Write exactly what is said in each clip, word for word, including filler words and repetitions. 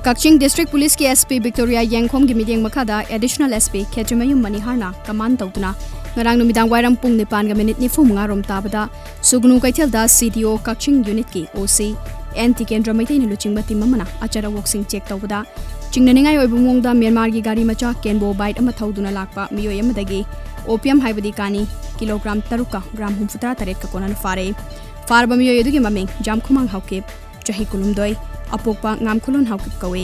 ꯀꯛꯆꯤꯡ District Police ꯀꯤ S P Victoria ꯌꯦꯡꯈꯣꯝꯒꯤ ꯃꯤꯠꯌꯦꯡ ꯃꯈꯥꯗ Additional S P ꯈꯦꯇ꯭ꯔꯤꯃꯌꯨꯝ ꯃꯅꯤꯍꯥꯔꯅ command ꯇꯧꯗꯨꯅ ꯉꯔꯥꯡ ꯅꯨꯃꯤꯗꯥꯡ ꯋꯥꯏꯔꯝ ꯄꯨꯡ ꯅꯤꯄꯥꯟꯒ minute ꯅꯤꯐꯨ ꯃꯉꯥ ꯔꯣꯝ ꯇꯥꯕꯗ ꯁꯨꯒꯅꯨ ꯀꯩꯊꯦꯜꯗ C D O ꯀꯛꯆꯤꯡ unit ꯀꯤ O C N ꯇꯤꯀꯦꯟꯗ꯭ꯔ ꯃꯩꯇꯩꯅ ꯂꯨꯆꯤꯡꯕ team ꯑꯃꯅ ꯑꯆꯠ ꯑꯋꯣꯛꯁꯤꯡ check ꯇꯧꯕꯗ ꯆꯤꯡꯅꯅꯤꯡꯉꯥꯏ ꯑꯣꯏꯕ ꯃꯑꯣꯡꯗ ꯃ꯭ꯌꯥꯟꯃꯥꯔꯒꯤ ꯒꯥꯔꯤ ꯃꯆꯥ Kenbo bike ꯑꯃ ꯊꯧꯗꯨꯅ ꯂꯥꯛꯄ ꯃꯤꯑꯣꯏ ꯑꯃꯗꯒꯤ opium ꯍꯥꯏꯕꯗꯤ ꯀꯥꯅꯤ kilogram ꯇꯔꯨꯛꯀ gram ꯍꯨꯝꯐꯨꯇꯔꯥ ꯇꯔꯦꯠꯀ ꯀꯣꯟꯅꯅ ꯐꯥꯔꯦ꯫ ꯐꯥꯔꯕ ꯃꯤꯑꯣꯏ ꯑꯗꯨꯒꯤ ꯃꯃꯤꯡ ꯖꯥꯝꯈꯨꯃꯥꯡ ꯍꯥꯎꯀꯤꯞ, ꯆꯍꯤ ꯀꯨꯟꯍꯨꯝꯗꯣꯏ, ꯑꯄꯣꯛꯄ ꯉꯥꯝꯈꯨꯂꯨꯟ ꯍꯥꯎꯀꯤꯞ ꯀꯧꯏ꯫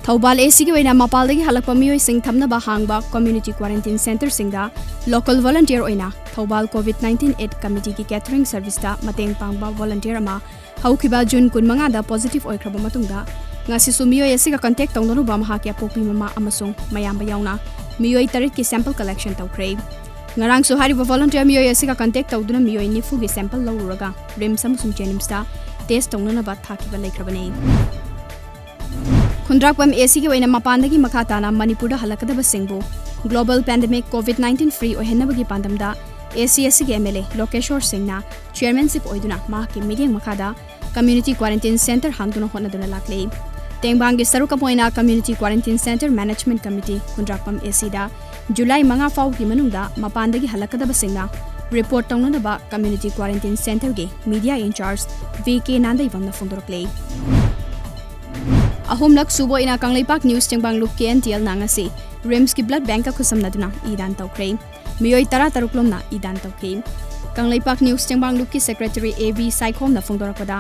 ꯊꯧꯕꯥꯜ A C ꯒꯤ ꯑꯣꯏꯅ ꯃꯄꯥꯜꯗꯒꯤ ꯍꯜꯂꯛꯄ ꯃꯤꯑꯣꯏꯁꯤꯡ ꯊꯝꯅꯕ ꯍꯥꯡꯕ community quarantine centre ꯁꯤꯡꯗ local volunteer ꯑꯣꯏꯅ Thoubal COVID nineteen aid committee ꯒꯤ catering service ꯇ ꯃꯇꯦꯡ ꯄꯥꯡꯕ volunteer ꯑꯃ ꯍꯧꯈꯤꯕ June ꯀꯨꯟꯃꯉꯥꯗ positive ꯑꯣꯏꯈ꯭ꯔꯕ ꯃꯇꯨꯡꯗ, ꯉꯁꯤꯁꯨ ꯃꯤꯑꯣꯏ ꯑꯁꯤꯒ contact ꯇꯧꯅꯔꯨꯕ ꯃꯍꯥꯛꯀꯤ ꯑꯄꯣꯛꯄꯤ ꯃꯃꯥ ꯑꯃꯁꯨꯡ ꯃꯌꯥꯝꯕ ꯌꯥꯎꯅ ꯃꯤꯑꯣꯏ ꯇꯔꯦꯠꯀꯤ sample collection ꯇꯧꯈ꯭ꯔꯦ꯫ ꯉꯔꯥꯡꯁꯨ ꯍꯥꯏꯔꯤꯕ volunteer ꯃꯤꯑꯣꯏ ꯑꯁꯤꯒ contact ꯇꯧꯗꯨꯅ ꯃꯤꯑꯣꯏ ꯅꯤꯐꯨꯒꯤ sample ꯂꯧꯔꯨꯔꯒ RIMS ꯑꯃꯁꯨꯡ JNIMS ꯇ test ꯇꯧꯅꯅꯕ ꯊꯥꯈꯤꯕ ꯂꯩꯈ꯭ꯔꯕꯅꯤ꯫ ꯈꯨꯟꯗ꯭ꯔꯥꯛꯄꯝ A C ꯒꯤ ꯑꯣꯏꯅ ꯃꯄꯥꯟꯗꯒꯤ ꯃꯈꯥ ꯇꯥꯅ ꯃꯅꯤꯄꯨꯔꯗ ꯍꯜꯂꯛꯀꯗꯕꯁꯤꯡꯕꯨ global pandemic COVID nineteen free ꯑꯣꯏꯍꯟꯅꯕꯒꯤ ꯄꯥꯟꯗꯝꯗ A C ꯑꯁꯤꯒꯤ M L A ꯂꯣꯀꯦꯁꯣꯔ ꯁꯤꯡꯅ chairmanship ꯑꯣꯏꯗꯨꯅ ꯃꯍꯥꯛꯀꯤ ꯃꯤꯠꯌꯦꯡ ꯃꯈꯥꯗ community quarantine centre ꯍꯥꯡꯗꯨꯅ ꯍꯣꯠꯅꯗꯨꯅ ꯂꯥꯛꯂꯤ꯫ ꯇꯦꯡꯕꯥꯡꯒꯤ ꯁꯔꯨꯛ ꯑꯃ ꯑꯣꯏꯅ community quarantine centre management committee Khundrakpam A C the July ꯃꯉꯥ ꯐꯥꯎꯒꯤ ꯃꯅꯨꯡꯗ ꯃꯄꯥꯟꯗꯒꯤ ꯍꯜꯂꯛꯀꯗꯕꯁꯤꯡꯅ report ꯇꯧꯅꯅꯕ community quarantine centre ꯒꯤ media in charge V K ꯅꯥꯟꯗꯩꯕꯝꯅ ꯐꯣꯡꯗꯣꯔꯛꯂꯤ꯫ ꯑꯍꯨꯝꯂꯛ ꯁꯨꯕ ꯑꯣꯏꯅ ꯀꯪꯂꯩꯄꯥꯛ News ꯇꯦꯡꯕꯥꯡ ꯂꯨꯞ K N T L ꯅ ꯉꯁꯤ RIMS ꯀꯤ blood bank ꯀ ꯈꯨꯠꯁꯝꯅꯗꯨꯅ ꯏ ꯗꯥꯟ ꯇꯧꯈ꯭ꯔꯦ꯫ ꯃꯤꯑꯣꯏ ꯇꯔꯥ ꯇꯔꯨꯛ ꯂꯣꯝꯅ ꯏ ꯗꯥꯟ ꯇꯧꯈꯤ꯫ ꯀꯪꯂꯩꯄꯥꯛ News ꯇꯦꯡꯕꯥꯡ ꯂꯨꯞ ꯀꯤ secretary A V ꯁꯥꯏꯈꯣꯝꯅ ꯐꯣꯡꯗꯣꯔꯛꯄꯗ,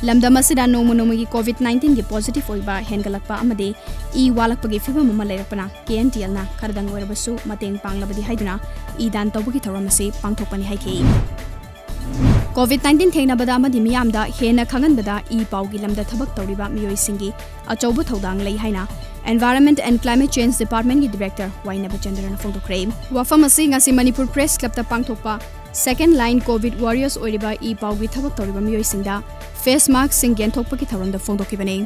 ꯂꯝꯗꯝ ꯑꯁꯤꯗ ꯅꯣꯡꯃ ꯅꯣꯡꯃꯒꯤ COVID nineteen ꯒꯤ positive ꯑꯣꯏꯕ ꯍꯦꯟꯒꯠꯂꯛꯄ ꯑꯃꯗꯤ ꯏ ꯋꯥꯠꯂꯛꯄꯒꯤ ꯐꯤꯚꯝ ꯑꯃ ꯂꯩꯔꯛꯄꯅ K N T L ꯅ ꯈꯔꯗꯪ ꯑꯣꯏꯔꯕꯁꯨ ꯃꯇꯦꯡ ꯄꯥꯡꯂꯕꯗꯤ ꯍꯥꯏꯗꯨꯅ ꯏ ꯗꯥꯟ ꯇꯧꯕꯒꯤ ꯊꯧꯔꯝ ꯑꯁꯤ ꯄꯥꯡꯊꯣꯛꯄꯅꯤ ꯍꯥꯏꯈꯤ꯫ COVID nineteen ꯊꯦꯡꯅꯕꯗ ꯑꯃꯗꯤ ꯃꯤꯌꯥꯝꯗ ꯍꯦꯟꯅ ꯈꯪꯍꯟꯕꯗ ꯏ ꯄꯥꯎꯒꯤ ꯂꯝꯗ ꯊꯕꯛ ꯇꯧꯔꯤꯕ ꯃꯤꯑꯣꯏꯁꯤꯡꯒꯤ ꯑꯆꯧꯕ ꯊꯧꯗꯥꯡ ꯂꯩ ꯍꯥꯏꯅ Environment and Climate Change Department ꯀꯤ director ꯋꯥꯏꯅꯕ ꯆꯟꯗ꯭ꯔꯅ ꯐꯣꯡꯗꯣꯛꯈ꯭ꯔꯦ꯫ ꯋꯥꯐꯝ ꯑꯁꯤ ꯉꯁꯤ ꯃꯅꯤꯄꯨꯔ Press Club ꯇ ꯄꯥꯡꯊꯣꯛꯄ second line COVID warriors ꯑꯣꯏꯔꯤꯕ ꯏ ꯄꯥꯎꯒꯤ ꯊꯕꯛ ꯇꯧꯔꯤꯕ ꯃꯤꯑꯣꯏꯁꯤꯡꯗ face mask ꯁꯤꯡ ꯌꯦꯟꯊꯣꯛꯄꯒꯤ ꯊꯧꯔꯝꯗ ꯐꯣꯡꯗꯣꯛꯈꯤꯕꯅꯤ꯫